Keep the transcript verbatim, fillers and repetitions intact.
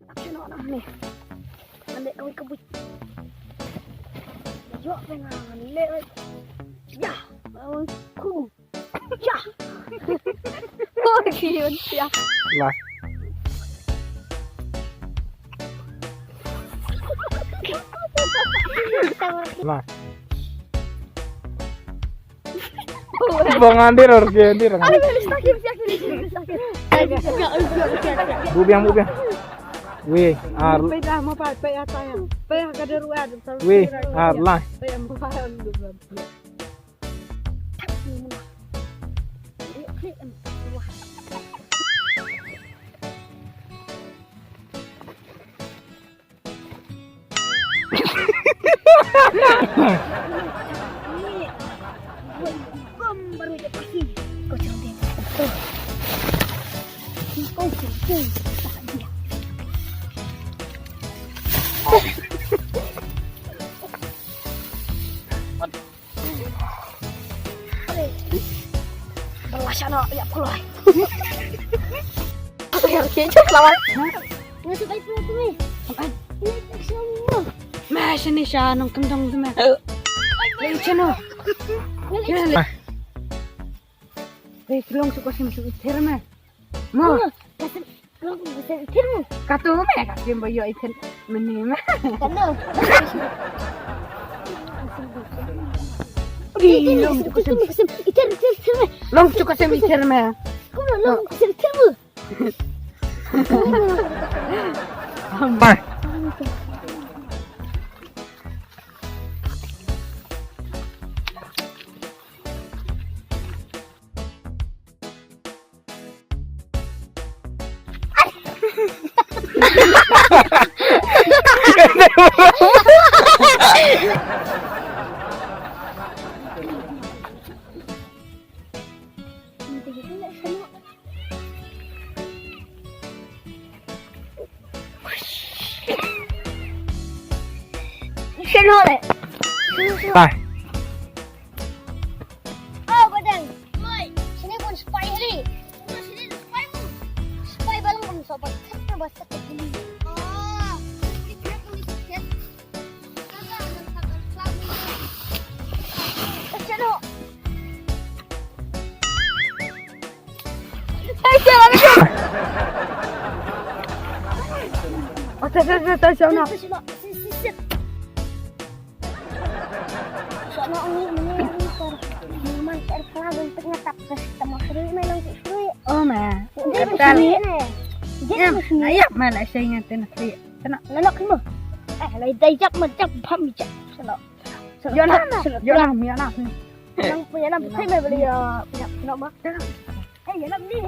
Action on, ne. Ngan leh kawei ka buit. Ïoh, pynban ngan leh. Ya, kawei. Ku. Ya. Oh, cute, ya. Lah. Lah. Bang Andir, harus dia Andir. Aduh, sakit, sakit, sakit. Bubiang, bubiang. Wei, ar. Peda mo pa, peda tayang. Peda kada ruat. Wei, ar lah. Peda mo pa. Bala shano, ya, pulai. Ya, oke, jap lawan. Nggak suka itu, itu, eh. Apaan? Ini, action. Ma, sini, sha, nong kendong tu, ma. Lei, chano. Lei, lei. Lei, long suka sim, sim, ithir, ma. Mo. Ka sim, long suka sim ithir mo. Katu me ka sim ba ïoh ithir mene me. Katu. Ri, long suka sim. Ithir, ithir, ithir me. Long suka sim ithir me. Kamu long suka sim ithir mo. Bye. Shen hole. Bye. Oh, badang. Mai, sini pun spy hali. Sini spy pun. Spy balang pun sobat. Kata bahasa kecil. Oh, ini dia pun di sini. Kata bahasa kecil. Kecil. Ai, siapa ni? Oh, tak, tak, tak, tak, siapa nak? Siapa nak ni? Ni, ni, ni, ni, man, tak ada pernah bentuk ngetap ke sama seri, main nang seri. Oh, ma. Dia tak seri ni. Dia tak seri. Ayah, mana saya ingat nak seri. Kena. Lalu kamu. Eh, lai dai jak, ma jak, pam jak. Salah. Salah. Jona, jona, jona. Nang punya nama, saya boleh ya, punya nama. Eh, ya, nama ni.